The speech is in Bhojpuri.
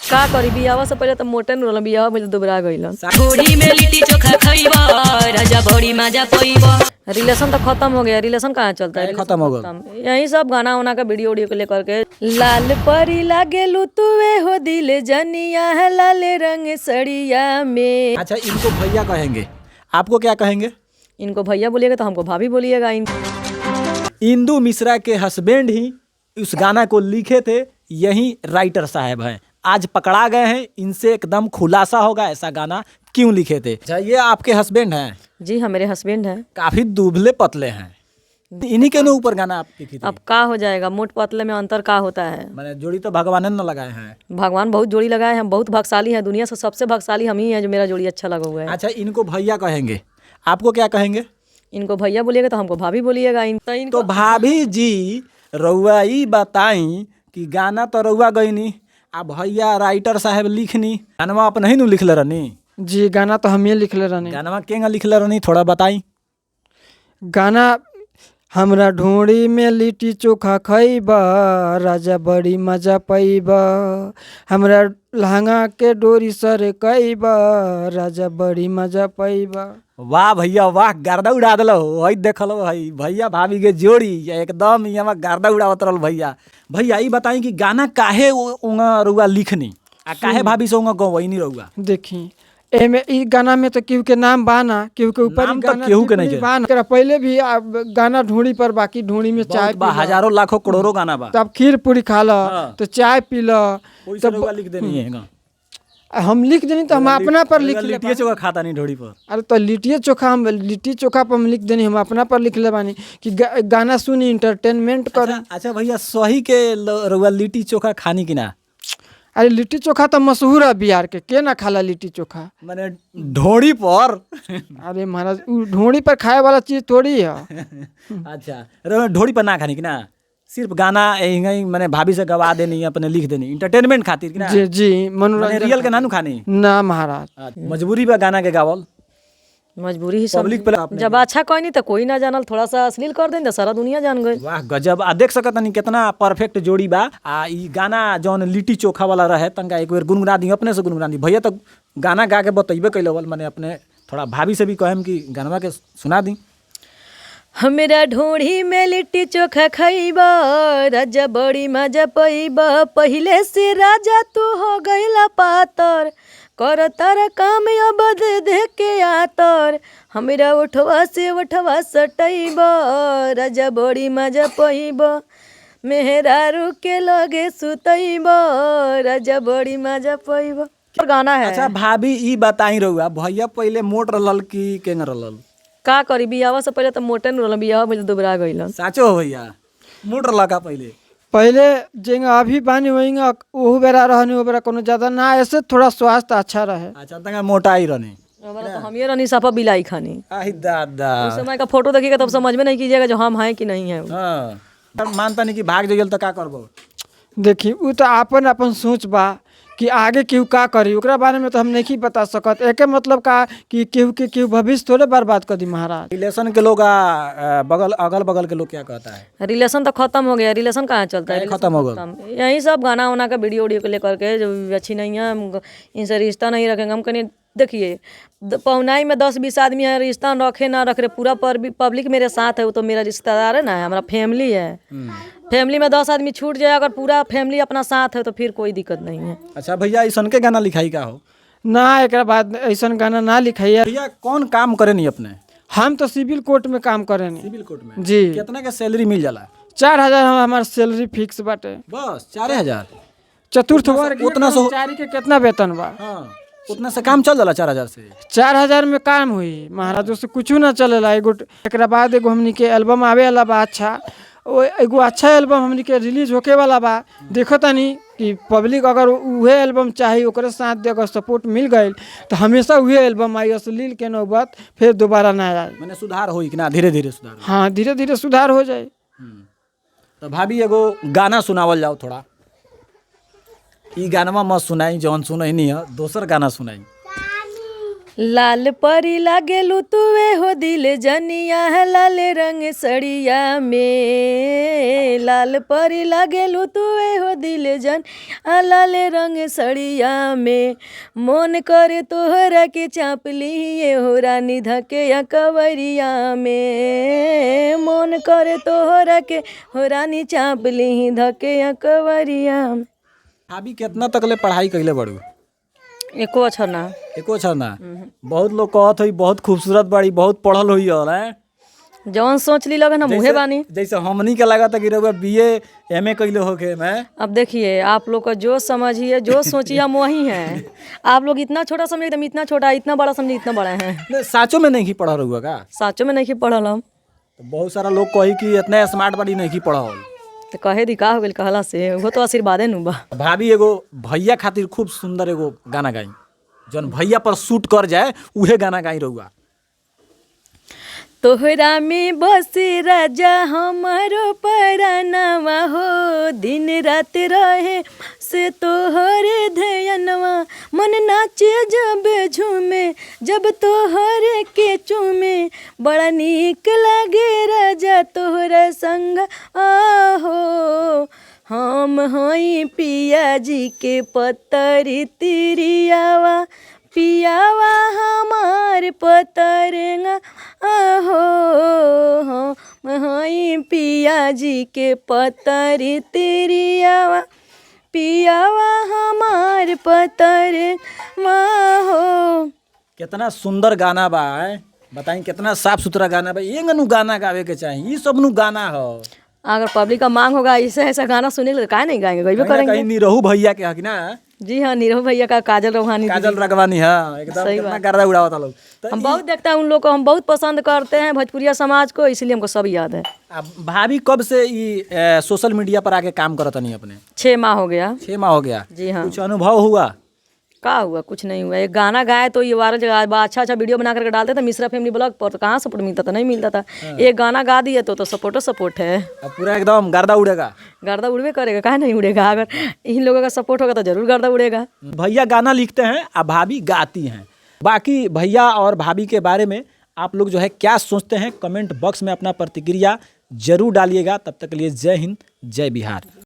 का करी, बियाह से पहले तो मोटे न रहल, बियाह में दुबरा गइलन। पूरी में लिट्टी चोखा खइबा, राजा बड़ी मजा पइबा। रिलेशन तो खत्म हो गया, रिलेशन कहाँ चलता है? काहे खत्म हो गल? खत्म। यही सब गाना उना का वीडियो उडियो के लेकर के। लाल परी लागेलू तुवे हो दिल जनिया है लाल रंग सड़िया में। अच्छा, इनको भैया कहेंगे, आपको क्या कहेंगे? इनको भैया बोलिएगा तो हमको भाभी बोलिएगा। इन इंदू मिश्रा के हस्बैंड ही उस गाना को लिखे थे, यही राइटर साहब हैं, आज पकड़ा गए हैं। इनसे एकदम खुलासा होगा ऐसा गाना क्यों लिखे थे। अच्छा, ये आपके हस्बैंड हैं? जी हाँ, मेरे हस्बैंड हैं। काफी दुबले पतले हैं, इन्हीं के ना ऊपर गाना आप लिखी थी? अब का हो जाएगा, मोट पतले में अंतर का होता है? मैंने जोड़ी तो भगवान ने न लगाए हैं। भगवान बहुत जोड़ी लगाए हैं, हम बहुत भागशाली हैं, दुनिया से सबसे भागशाली हम ही हैं जो मेरा जोड़ी अच्छा लगा हुआ है। अच्छा, इनको भैया कहेंगे, आपको क्या कहेंगे? इनको भैया बोलिएगा तो हमको भाभी बोलिएगा। इन तो इनको तो भाभी जी रउआ ई बताई कि गाना तो रउआ गईनी आ भैया राइटर साहब लिखनी, गानवा अपने ही नु लिखले रहनी? जी, गाना तो हम ही लिखले रहनी। गानवा केंगा लिखले रहनी, थोड़ा बताई। गाना हमरा ढोड़ी में लिट्टी चोखा खइबा, राजा बड़ी मजा पैबा, हमरा लहंगा के डोरी सर कैबा, राजा बड़ी मजा पैबा। वाह भैया वाह, गर्दा उड़ा दिल हो। हई देखल हो हई भैया भाभी के जोड़ी एकदम यहाँ गर्दा उड़ावत रहल भैया। भैया ई बताई कि गाना काहे उंगा रउआ लिखनी आ काहे भाभी से उंगा गवैनी रउआ? देखी, एमे ई गाना में तो केहू के नाम बा ना, केहू के ऊपर ई नाम तो गाना केहू के टिप्पणी नइखे। बा ना। एकरा पहले भी आप गाना ढूंढी पर, बाकी ढूंढी में चाय बहुत बा, पी ल, हजारों लाखों करोड़ों गाना बा। तब खीर पूरी खा ल, हाँ। तो चाय पी ल। ओइसे रउआ लिख देनी है गा। हम लिख देनी तो हम अपना पर लिख ले। लिट्टिए चोखा खाता नहीं ढोड़ी पर। अरे तो लिट्टिए चोखा, हम लिट्टी चोखा पर हम लिख देनी, हम अपना पर लिख ले बानी कि गाना सुनी इंटरटेनमेंट कर। अच्छा भैया, सही के रउआ लिट्टी चोखा खानी कि ना? अरे लिट्टी चोखा तो मशहूर है बिहार के ना खाला लिट्टी चोखा? माने ढोड़ी पर। अरे महाराज, उ ढोड़ी पर खाए वाला चीज थोड़ी है। अच्छा, रउआ ढोड़ी पर ना खानी कि ना? सिर्फ गाना यहीं माने भाभी से गवा देनी, अपने लिख देनी इंटरटेनमेंट खातिर कि ना? जी जी, माने मनोरंजन। रियल के नानू खानी? ना महाराज। मजबूरी बा गाना के गावल? मजबूरी ही सब। पब्लिक पे आपने जब अच्छा कोई नहीं तो कोई ना जानल, थोड़ा सा अश्लील कर दें तो सारा दुनिया जान गई। वाह गजब। आ देख सकत तनी कितना परफेक्ट जोड़ी बा। आ ई गाना जौन लिट्टी चोखा वाला रहे तनका एक बेर गुनगुना दी, अपने से गुनगुना दी भैया। तो गाना गा के बतैबे कैले वल, माने अपने थोड़ा भाभी से भी कहेम कि गानवा के सुना दी। हमरा ढोढ़ी में लिट्टी चोखा खइबा, राजा बड़ी मजा पैबा, पहिले से राजा तू हो गइला पातर, कर तार काम अब दे दे के आतर, हमरा उठवा से उठवा सटैबा, राजा बड़ी मजा पैबा, मेहरारू के लगे सुतैबा, राजा बड़ी मजा पैबा। गाना है। अच्छा भाभी ई बताई रहुआ, भैया पहिले मोट रहल कि केंग रहल? का करी, बियाह से पहले तो मोटे न रहल, बियाह में दुबरा गइलन। साचो हो भैया, मोट रहल का पहिले? पहले जेंगा अभी बानी वहींगा ओहू बेरा रहनी, ओहू बेरा कोनो ज्यादा ना, ऐसे थोड़ा स्वास्थ्य अच्छा रहे। अच्छा, तंगा मोटाई रहनी। हमारा तो हम ये रहनी साफा बिलाई खानी। आही दादा। उस समय का फोटो देखिएगा तब समझ में नहीं कीजिएगा जो हम हैं कि नहीं है। हाँ, मानता नहीं कि भाग जाइल तो का करबो? देखी, उ तो आपन अपन सोच बा कि आगे केहू का करी, ओकरा बारे में तो हम नहीं बता सकत। एके मतलब का कि केहू के केहू भविष्य थोड़े बर्बाद कर दी महाराज। रिलेशन के लोग आ बगल अगल बगल के लोग क्या कहता है? रिलेशन तो खत्म हो गया, रिलेशन कहाँ चलता है? काहे खत्म हो गल? खत्म। यही सब गाना उना का वीडियो उडियो के लेकर के जो अच्छी नहीं है, हम इनसे रिश्ता नहीं रखेंगे। हम कहीं देखिए पहुनाई में 10-20 आदमी है, रिश्ता रखे ना रख रहे, पूरा पब्लिक मेरे साथ है, वो तो मेरा रिश्तेदार है ना, हमारा फैमिली है। फैमिली में 10 आदमी छूट जाए, अगर पूरा फैमिली अपना साथ है तो फिर कोई दिक्कत नहीं है। अच्छा भैया, ऐसन के गाना लिखाई का हो? ना, एकरा बाद ऐसन गाना ना लिखाइए। भैया कौन काम करे नहीं अपने? हम तो सिविल कोर्ट में काम करेनी। सिविल कोर्ट में? जी। कितना के सैलरी मिल जाला? 4000 हमार सैलरी फिक्स बाटे। बस 4000? चतुर्थ वर्ग उतना सो- कर्मचारी के कितना वेतन बा? हाँ, उतना से काम चल जाला 4000 से? 4000 में काम हुई महाराज, उससे कुछ ना चलेला। एगो एकरा बाद एगो हमनी के एल्बम आवे वाला बा, अच्छा ओ एगो अच्छा एल्बम हमनी के रिलीज होके वाला बा। देखो तनी कि पब्लिक अगर उहे एल्बम चाही, ओकरे साथ दे अगर सपोर्ट मिल गई तो हमेशा उहे एल्बम आई, अश्लील के नौबत फिर दोबारा ना आए। मैंने सुधार होई कि ना, धीरे धीरे सुधार होई? हाँ, धीरे धीरे सुधार हो जाए। तो भाभी एगो गाना सुनावल जाओ थोड़ा। ई गानवा मत सुनाई जौन सुनैनी है, दोसर गाना सुनाई। लाल परी लागेलू तुवे हो दिल जनिया, लाल रंग सड़िया में। लाल परी लागेलू तुवे हो दिल जन, लाल रंग सड़िया में। मन करे तोहरा के चाप लिए हो रानी धके या कवरिया में। मन करे तोहरा के हो रानी चाप ली धके या कवरिया में। भाभी केतना तक ले पढ़ाई कैले बड़ू? एको अक्षर ना। एको छ ना? बहुत लोग कहत होई बहुत खूबसूरत बाड़ी, बहुत पढ़ल होई और हैं? जौन सोच ली लगन हम उहे बानी। जैसे हमनी के लागत कि रउआ बीए एमए कैले होके मैं। अब देखिए, आप लोग का जो समझिए, जो सोचिए, हम वही हैं। आप लोग इतना छोटा समझिए एकदम इतना छोटा, इतना बड़ा समझिए इतना बड़ा है। नहीं, साचो में नहीं पढ़ल रउआ का? साचो में नहीं पढ़ल हम। तो बहुत सारा लोग कही कि इतना स्मार्ट बाड़ी नहीं पढ़ल। तो कहे दी, का हो गेल कहला से? वो तो आशीर्वादे नु बा। भाभी एगो भैया खातिर खूब सुंदर एगो गाना गाई, जौन भैया पर सूट कर जाए उहे गाना गाई रउआ। तोहरा में बसे राजा हमारो परानवा हो, दिन रात रहे से तोहरे ध्यानवा। मन नाचे जब झूमे, जब तोहरे के चूमे, बड़ा नीक लागे राजा तोहरा संग आहो। हम हई पिया जी के पतरी तिरियावा, पियावा हमार पतरंगा आहो। हम हई पिया जी के पतरी तिरियावा, पियावा हमार पतरंगा हो। कितना सुंदर गाना बा है? बताई कितना साफ सुथरा गाना बा। ये नु गाना गावे के चाही, ई सब नु गाना हो। अगर पब्लिक का मांग होगा ऐसा ऐसा गाना सुने के लिए, तो काहे नहीं गाएंगे? गईबे कहीं ना करेंगे। कहीं निरहू भैया के हक ना? जी हाँ, नीरव भैया का, काजल रोहानी काजल रगवानी, हाँ एकदम। सही कितना बात। गर्दा उड़ावता लोग तो। हम बहुत देखते हैं उन लोग को, हम बहुत पसंद करते हैं भोजपुरिया समाज को, इसलिए हमको सब याद है। आ, भाभी कब से ई सोशल मीडिया पर आके काम करत नहीं अपने? 6 माह हो गया। 6 माह हो गया? जी हाँ। कुछ अनुभव हुआ? का हुआ? कुछ नहीं हुआ। एक गाना गाए तो ये वायरल जगह अच्छा अच्छा वीडियो बना करके डालते थे मिश्रा फैमिली ब्लॉग पर, तो कहाँ सपोर्ट मिलता था? नहीं मिलता था। एक गाना गा दिए तो सपोर्टो सपोर्ट है। अब पूरा एकदम गर्दा उड़ेगा। गर्दा उड़बे करेगा, काहे नहीं उड़ेगा? अगर इन लोगों का सपोर्ट होगा तो जरूर गर्दा उड़ेगा। भैया गाना लिखते हैं और भाभी गाती हैं। बाकी भैया और भाभी के बारे में आप लोग जो है क्या सोचते हैं, कमेंट बॉक्स में अपना प्रतिक्रिया जरूर डालिएगा। तब तक के लिए जय हिंद, जय बिहार।